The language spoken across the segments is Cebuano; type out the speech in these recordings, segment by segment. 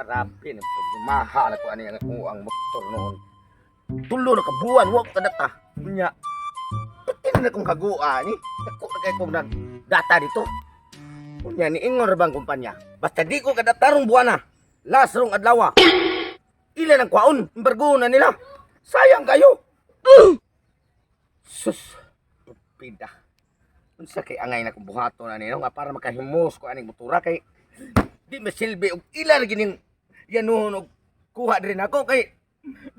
Grabe na problemaha na ko ani ang ako ang motor noon. 3 na ka buwan wa ko kadata. Unya. Pati na kong kagua ni. Dako na kay kong nag data dito. Unya ni ingon ra bang kumpanya. Basta di ko kadata rong buwana. Last rong adlaw. Ila nang kwaon, embargo na nila. Sayang kayo. Sus, pida. Unsa kay angay na kong buhaton ani no nga para makahimos ko aning motora kay di masilbi og ila ra gining yanuhon og kuha diri nako kay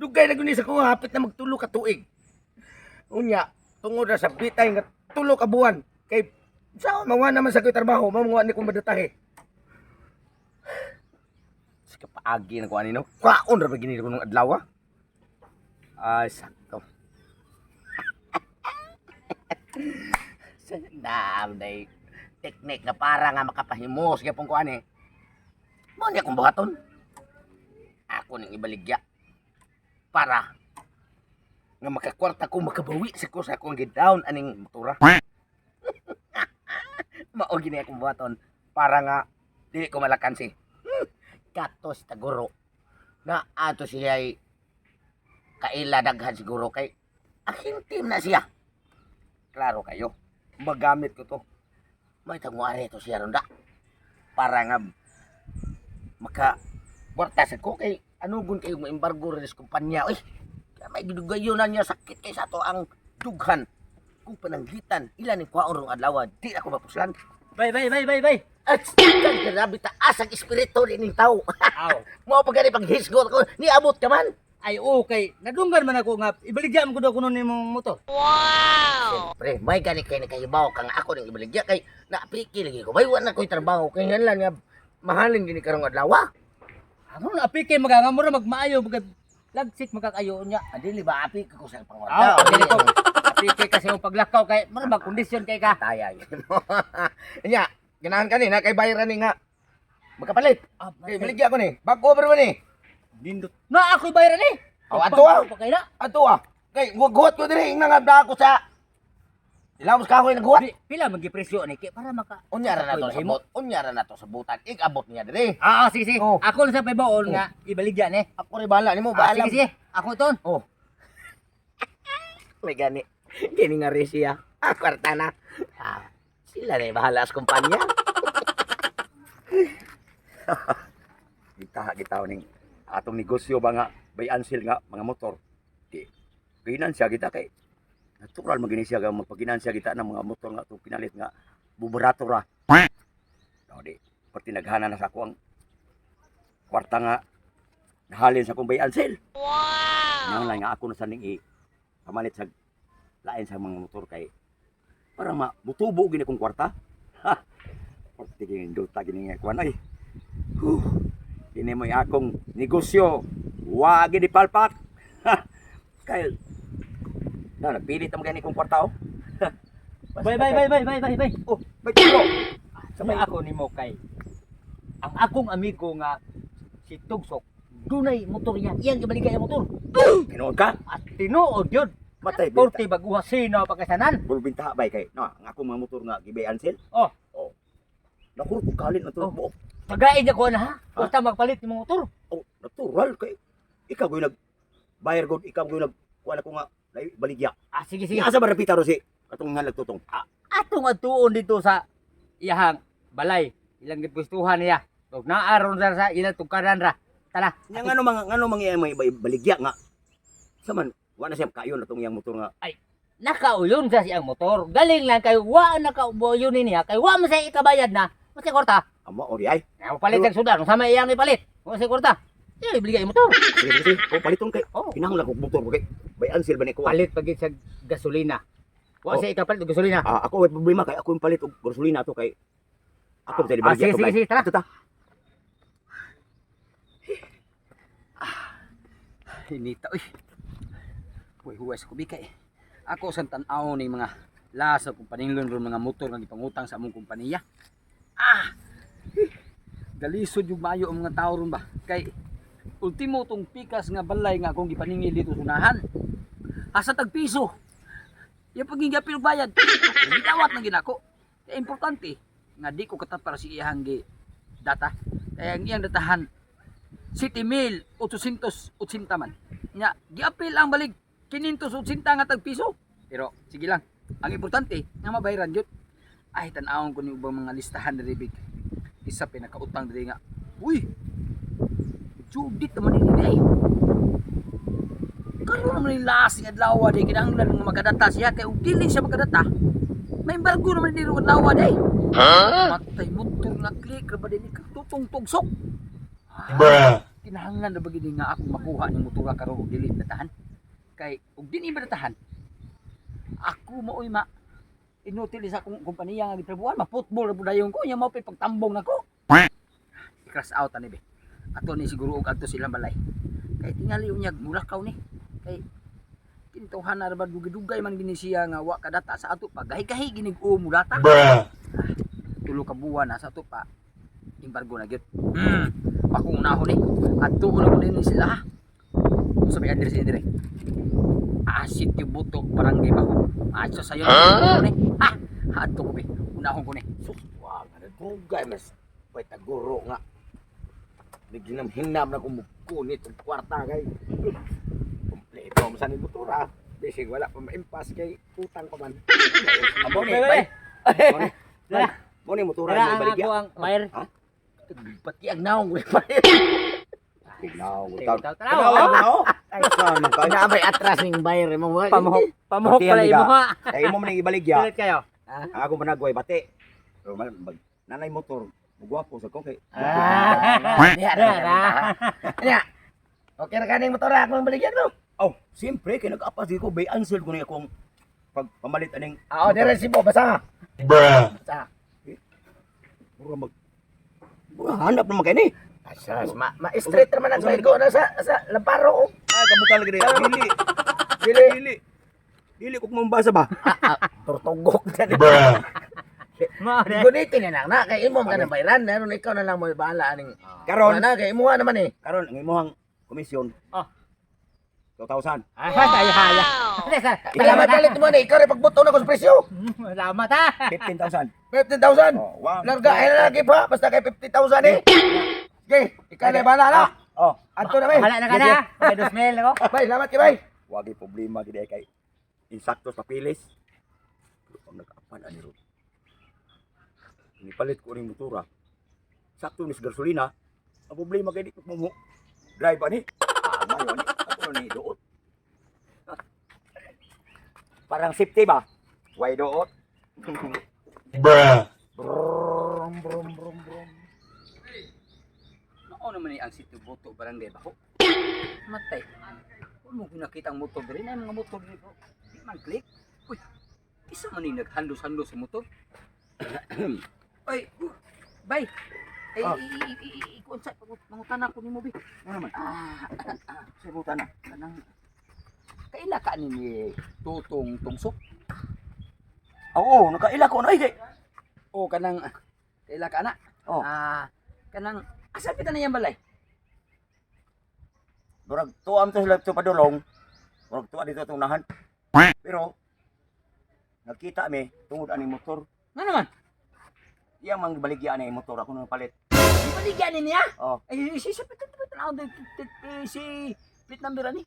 dugay na guni sa kuha, hapit na magtulo ka tuig. Unya, tungod ra sa bitay nga 3 ka buwan kay sa mawa naman sa ko'y trabaho, mamuha ni kong madatahe. Sa kapaagi na ko ani no, kwaon ra ba gini ko nung adlaw ah? Ay, sakto. Sa day teknik nga para nga makapahimos gyapon ko ani. Mo niya akong buhaton. Ako ning ibaligya para nga makakwarta ko, makabawi sa ko sa akong gidown aning motora. Mao gini akong buhaton para nga dili ko malakansi. Katos taguro na ato siya ay kaila daghan siguro kay ahintim na siya. Klaro kayo. Magamit ko to. May tagmuari to siya ronda. Para nga maka kwarta sa ko kay anugon kayo mo embargo rin sa kumpanya. Uy, kaya may gidugayo na niya sakit kay sa ato ang dughan. Kung pananggitan, ilan ang kwaon rong adlaw, di ako mapuslan. Bay, bay, bay, bay, bay. At grabe taas ang espiritu ni tao. Aw. Mao pa gani paghisgot ko, niabot ka man. Ay, okay. Nadunggan man ako nga ibaligya mo ko daw kuno nimong motor. Siyempre, may gani kay nakahibaw ka nga ako ning ibaligya kay naapiki lagi ko. May wa na ko'y trabaho kay nganlan nga mahalin gini karong adlaw. Ano na apike maganga mo ra magmaayo magka lagsik magkakayo niya. Dili ba apiki ko sa Aw, pangwarta? dili ko. Apike kasi yung paglakaw kay mura mag kondisyon kay ka. Taya yun. Nya, ganahan ka ni na kay bayaran ni nga makapalit. Ah, Kay baligya ko ni. Bago pa man ni. Nindot. Na ako'y bayaran eh. Aw, ato ah. Pa kay na. Ato ah. Kay guwat ko diri nga nga ako sa Ilamos kahoy nagguwat. Di, pila man gipresyo ni kay para maka Unya ra na to sa Mahimo. but. Unya ra na to sa butan. Ikabot niya diri. Ah, ah, sige, sige. Oh. Ako lang sa paybaon nga ibaligya ni. Ako rin bahala nimo, Ah, bahala. sige, sige. Ako ton. Oh. May gani. Gani nga rin siya. Ah, kwarta na. Ah, sila na yung bahala sa kumpanya. Gitaha gitaw ning atong negosyo ba nga bay ansil nga mga motor di ginansya kita kay natural man gini siya nga magpaginansya kita ng mga motor nga atong pinalit nga bubarato ra no di perti naghana na sa ako ang kwarta nga nahalin sa akong bay ansil. Wow, lang nga ako na sa ning i pamalit sa lain sa mga motor kay para ma mutubo gini akong kwarta. Ha, perti gini duta gini nga kuan ay. Huh. Dini mo akong negosyo. Wagi di palpak. Ha. Kay na nagpilit ang gani kong kwarta oh. Bay, bay, bay, bay, bay, bay, bay. Oh, bay tulo. Sabay ako nimo kay ang akong amigo nga si Tugsok dunay motor niya. Iyang gibaligya ang motor. Tinuod ka? At tinuod yun. Matay binta. Porte baguha sino pagkasanan. Bulbinta bay kay no, ang akong mga motor nga gibay ansil. Oh. Oh. Nakur ko kalin ang Oh. turbo. Pagain niya ko na ha. Basta magpalit nimong motor. Oh, natural kay ikaw gyud nag bayar god, ikaw gyud nag kuan ako nga baligya. Ah, sige, sige. Asa ba rapita ro si katong nga nagtutong? Atong atuon dito sa iyahang balay. Ilang gipustuhan niya. Ug naaron ra sa ilang tugkaran ra. Tara. Nya ngano mga iyang mga baligya nga sa man wa na siya kayon atong iyang motor nga Nakauyon sa siyang motor. Galing lang kay wa nakauyon niya kay wa man sa ikabayad na. Wa siya kwarta. amo ori ay. Nga palit ang sudan, sama iyang ipalit. Wa siya kwarta. Iya ibligay ang motor. Sige, sige, sige. Oh, paliton kay. Oh. Kinahanglan kog motor ko kay bay ansil ba ni ko. Palit pagid sa gasolina. Wa Oh. siya ikapalit og gasolina. Ah, ako may problema kay ako yung palit og gasolina to kay ako sa Ah, sige, sige, sige, tara. Ato ta. Hinita uy. Huway huway sa kubika eh. Ako sa tan-aw ni mga lasa kung paninglon ron mga motor nga gipangutang sa among kompanya. Ah! Eh, galisod yung maayo ang mga tao ron ba? Kay ultimo tong pikas nga balay nga akong gipaningil dito sunahan. Asa tag piso. Yung pagiging bayad. Gidawat na ginako. Kaya importante nga di ko katapar si iyang gi data. Kaya ang iyang datahan 7,880 man. Nya, giapil ang balik 580 nga tag piso. Pero sige lang, ang importante nga mabayaran gyud. Ay, tan-awon ko ni ubang mga listahan diri big. Isa pinakautang diri nga. Uy. Judit naman ini day. Karon naman ni last nga adlaw day, kinahanglan nga makadata siya kay ug dili siya makadata. May embargo naman diri adlaw day. Matay, motor nga click ra ba din tutong tugsok. Bruh. Kinahanglan na ba gid nga akong makuha ning motora karon ug dili datahan? Kay ug dili datahan, ako maoy ma inutil sa akong kompanya nga gitrabuhan, ma-football ra pud dayon ko nya, mao pay pagtambong nako. I-crash out ani be. Ato ni siguro og adto silang balay. Kay tingali unyag mulakaw ni. Kay kintuhan na ra ba, dugay-dugay man gini siya nga wa kadata sa ato pa. Gahi-gahi ginig o mulata. Bruh. 3 ka buwan na sa ato pa, embargo na gyud. Akong unahon ni. Adto na ko din sila ha. Sa may address ni dire. Ah, Sitio Buto, Barangay Baho. Ah, so sayo huh? Ni. Ha, adto ko be. Unahon ko ni. Sus, wa nga dugay mas pay taguro nga. Naginam-hinam na kung mukunit ang kwarta kay. Kompleto mo sa ni motora. Bisig wala pa maimpas kay utang pa man. Amo ni, Bay, bay. bay. Mo ni. Dara. Mo ni motora Dara mo ang ibaligya. ako ang bayar. Pati ang naong ko pa. Tignaw, Tanaw, tanaw. tanaw. Tanaw. Ay, saan man kayo? Na may atras ning bayar mo. Pamuhok, pamuhok Patihan pala diga. imo ha. Kay imo man ibaligya. Sulit kayo. Ako managway bati. Pero man nanay motor, mugwapo sa ko kay. Ah, diha ra. Diha. Okay ra kaning motora akong baligyan mo. Oh, siyempre kay nag-apas di ko bay ansel ko ni akong pag pamalit aning Ah, oh, dire resibo basa. Bruh. Basa. Mura mag mura hanap naman kay ni. Asas, ma, ma straight naman ang bayar ko na sa Lamparo. Oh. Ah, kabukan lagi dili. Dili. Dili. Dili ko mambasa ba? Tortugok na ni. Bruh. Mao na. Gunitin na lang na kay imo man ka ng bayran, meron ikaw na lang mo bahala aning. Karon, Na kay imuha naman eh. karon ang imuhang komisyon. Oh. 2,000. Ah, tayo haya. Salamat palit mo na ikaw rin pagbuto na ko sa presyo. Salamat ha. 15,000. 15,000. Oh, wow. Larga ay lagi pa basta kay 50,000 eh. Sige, ikaw na bahala na. Oh, Adto na bay. Bahala na ka na. May 2,000 ako. Bay, salamat kay bay. wagi problema gid ay kay insakto sa papilis. Pero ang nag-apan ani ron. Nipalit ko ning motora. Sakto ni sa gasolina. Ang problema kay di ko mo drive ani. Ah, mayo ani. Ako ni duot. Parang safety ba? Why duot? Bruh. Brum brum brum brum. Mao naman ni ang Sitio Buto, Barangay Baho. Matay. Huwag mo kung nakita ang motor diri na mga motor diri bro. Di man click. Uy, isa man ni naghandos-handos sa motor. Oy, bay. Ay, Ah. ikuan sa mangutana ko nimo bi. Ano naman? Ah, Sa buta na. kanang kaila ka ni Tutong Tungsok? Oo, nakaila ko na ay kay. O kanang kaila ka na? Oh. Ah, kanang asa pita na yan balay? Murag tuam to sila to padulong. Murag tuwa dito itong unahan. Pero nagkita mi tungod aning motor. Nga naman? Iyang mang baligya ani motor ako nang palit. Ibaligyan ni niya? Oh. Ay, si si pita pita na si plate number ani.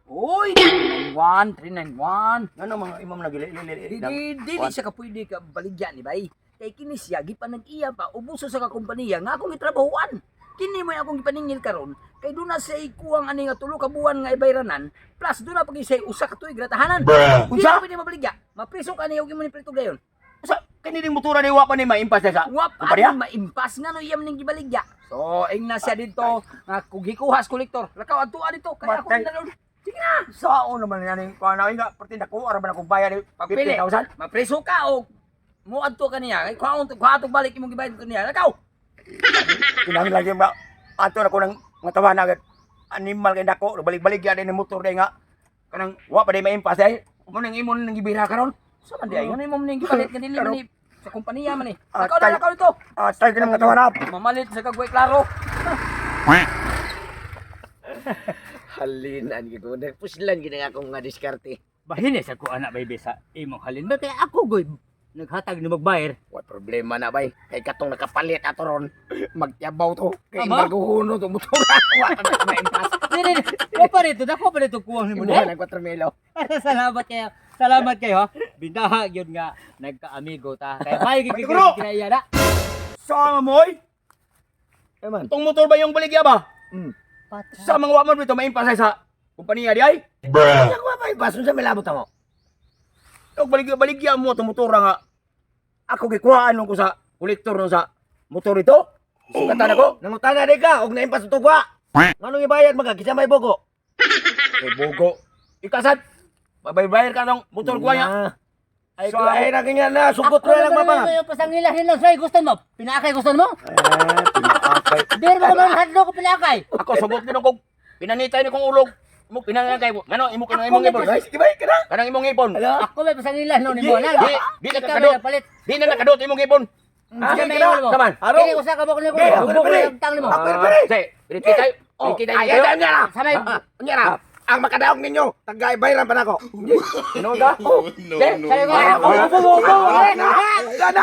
Uy, 391, 391. Ngano mga imam nagili Di di dili siya ka pwede ka baligyan ni bay. Kay kini siya gipan nag-iya pa ubuso sa ka kompanya nga akong gitrabahuan. Kini mo akong gipaningil karon kay duna sa ikuwang ani nga 3 ka buwan nga ibayranan plus duna pag isay usa ka tuig ratahanan. Bruh. Di Unsa? na pwede mabaligya. Mapriso ka niya og imo ni prito gayon. Sa kini ning motor ni wa pa ni maimpas sa. Wa pa Kumpanya? ni maimpas nga no iyam ning gibaligya. So ing na siya dito nga kung gikuha sa kolektor. Lakaw adto dito kay ako Matay. na ron. Sige na. Sao naman yan ning kuan na nga perti dako ara man akong bayad ni Pagpili. 15,000. Mapriso ka o mo adto ka niya. Kay kuhaon kuha balik imong gibayad dito niya. Lakaw. Kinahanglan gyud ba ato na ko nang mga tawana agad. Animal kay dako balik-balik yan ni motor day nga kanang wa pa day maimpas ay. Mo nang imo nang gibira karon. Sa man di ay ngano imo ning gipalit nga dili man ni sa kompanya man ni. Ah, Lakaw na tay- lakaw dito. Ah, tay ka ng mga tawana. Mamalit sa kagway klaro. Halinan gid ko. Nagpuslan gid ang akong mga diskarte. Bahine sa ko anak baby sa imong halin ba kay ako goy. Naghatag ni magbayar. Wa problema na bay. Kay katong nakapalit ato ron. Magtiyabaw to. Kay Aba? barguhono to motor. Wa pa na maimpas. Dili, wa pa rito, dako pa rito kuwang nimo. Imuha ng 4 milo. Salamat kayo. Salamat kayo ha. Bintaha gyud nga nagkaamigo ta. Kaya may Paniguro! gigigil na. Sama mo oy. Eman. Tong motor ba yung baligya ba? Mm. Sa mga wa man dito maimpasay sa kumpanya di ay. Bruh. Ako ba impas unsa may labot mo? Og baligya baligya mo itong motor nga. Ako gikuhaan nung ko sa kolektor nung sa motor ito. Sugatan ako. Nangutana di ka og naimpas to kwa. Nganong ibayad maga kinsa may bogo? Kay bogo. Ikasad. Babaybayar ka ng motor ko niya. Na. Ay, So, ay na kanya na sugot na lang mama. Ako pasangilahin lang say gusto mo. Pinaakay gusto mo? Eh, pinaakay. Dir mo naman hadlo ko pinaakay. Ako sugot din ako. Pinanitay ni kong ulog. Imo pinanangkay mo. Ngano imo kanang imong Ako may ipon. Ay, sige bay ka na. Kanang imong ipon. Ala. Ako may pasangilan no nimo na. Di, di na Ikaw may kakadot. nagpalit. Di na nakadot imong ipon. Sige, Ah, may ingon mo. Saman. Arong. Kini usa ka mo kuno ko. Ge, ako Bubok pere. ang tang nimo. Ako pere. Sige, piliti tayo. Oh, Piliti tayo. ay, ay, ay, ay, Samay. Unya na. Ang makadaog ninyo, tagay bayran pa nako. Ano ka? Oh, No, Sabi no, ko, no. na. Na.